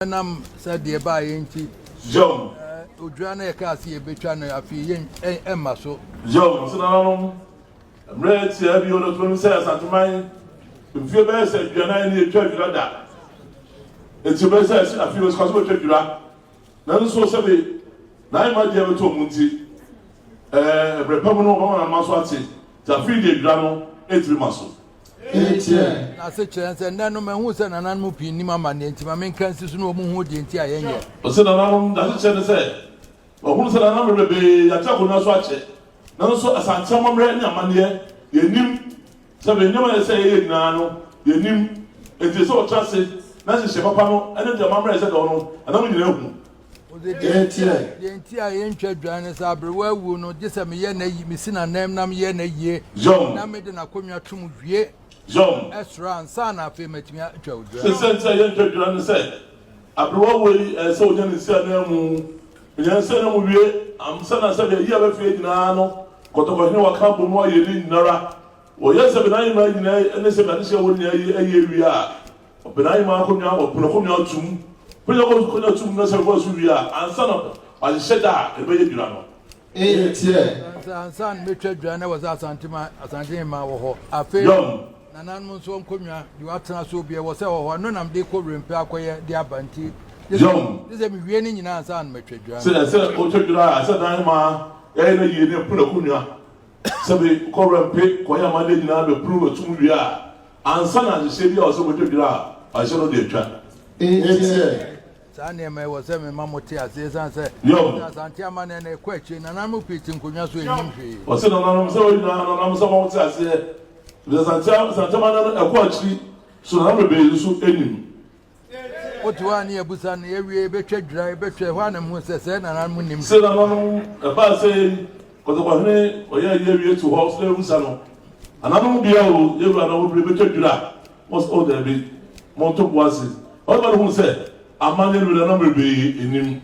Ɛnam sɛ deɛ ɛbaeɛ nti, Yam. Odwira no a yɛkaa sɛ yɛbɛtwa no afei yɛn ɛmma so. Yam, sɛ nananom, mmerɛ tiaa bi ɔdɔ tumi sɛ Asanteman mfie bɛyɛ sɛ aduanan ne yɛtwa dwira da. Enti bɛyɛ sɛ afei wɔsika so bɛtwa dwira. Nanso sɛbe n'ahemma deɛ bɛtɔ mu nti, ɛɛ berɛ pa mu no wɔbɛma n'ama so ate. Nti afei deɛ dwira no ɛntumi ma so. Etie. N'ase kyerɛ sɛ nnɛ no mahu sɛ nananom pii nnim amanneɛ nti ma menka nsi so na wɔn hu deɛ nti a yɛnyɛ. Ɔsɛ nananom n'ase kyerɛ ne sɛ ɔhunu sɛ nananom bebree yɛate akonnwa so akyɛ, nanso Asante amammerɛ ne amanneɛ yɛnim, sɛ bɛ nneɛma yɛ sɛ yɛyɛ nyinaa no yɛnim, enti sɛ ɔtra ase na hyehyɛ papa no ɛne deɛ amammerɛ yɛ sɛ dɔw no ɛnam nyinaa hu. Etie. Deɛ nti a yɛntwa dwan ne sɛ aberewa awu no, gye sɛ meyɛ n'ayi, mesi n'anam na meyɛ n'ayie na mede n'akonnwa tom wie ɛsoro ansa na afei matumi atwa odwan. Sɛ nti a yɛntwa dwan ne sɛ aberewa wɔ yi ɛsɛ sɛ onya ne nsi anan mu, onya ne nsi anan mu wie ansa na sɛ deɛ yi a bɛfie nyinaa no Kɔtɔkɔhene waka bɔ mu ayɛ ne nyinara wɔyɛ sɛ bɛnayema nyinaa ne sɛ bɛadehyɛ wɔ nyinaa yi ayɛ wie a ɔbɛnayema akonnwa wɔpono akonnwa atum pono akonnwa atum na sɛ bɛbɔ so wie a ansa na wahyehyɛ da a ɛbɛyɛ dwira no. Etie. Ansa na mɛtwa dwan na wɔ sɛ Asantehema wɔ hɔ. Afei nananom nso nkonnwa deɛ watena so bi wɔ sɛ wɔ hɔ, ɛno nam de kɔ Wurempe akɔyɛ de aba nti gye sɛ mewie ne nyinaa ansa na matwa dwan. Sɛ ɛsɛ wotwa dwira a ɛsɛ dan ma yɛyɛ no yie ne pono akonnwa sɛbi kɔ Wurempe kɔyɛ amanneɛ nyinaa bɛpono atum wie a ansa na ahyehyɛ bi a ɔsɛ wotwa dwira a ɔhyɛ no de atwa. Etie. Saa nneɛma yi wɔ sɛ mema mo te ase ɛsiane sɛ Asante amanneɛ na ɛkɔ akyire, nananom pii te nkonnwa so ɛnnim hwee. Ɔsɛ nananom sɛ wɔn nyinaa nananom sɛ wɔn te aseɛ, Asante amanneɛ no ɛkɔ akyiri so nananom bebree nso anim. Wote hɔ a ne yɛbusa no yɛwie yɛbɛtwa dwira yɛbɛtwa ɛhɔ a na mehu sɛ sɛ nananom nim. Sɛ nananom ɛbaa sɛ Kɔtɔkɔhene ɔyɛ yɛ wie to hɔ sɛ yɛbusa no ananom bia o yɛwura na wɔbere bɛtwa dwira wɔsɛ o daabi monto bo ase ɔba no hu sɛ amanneɛ no nananom bebree anim.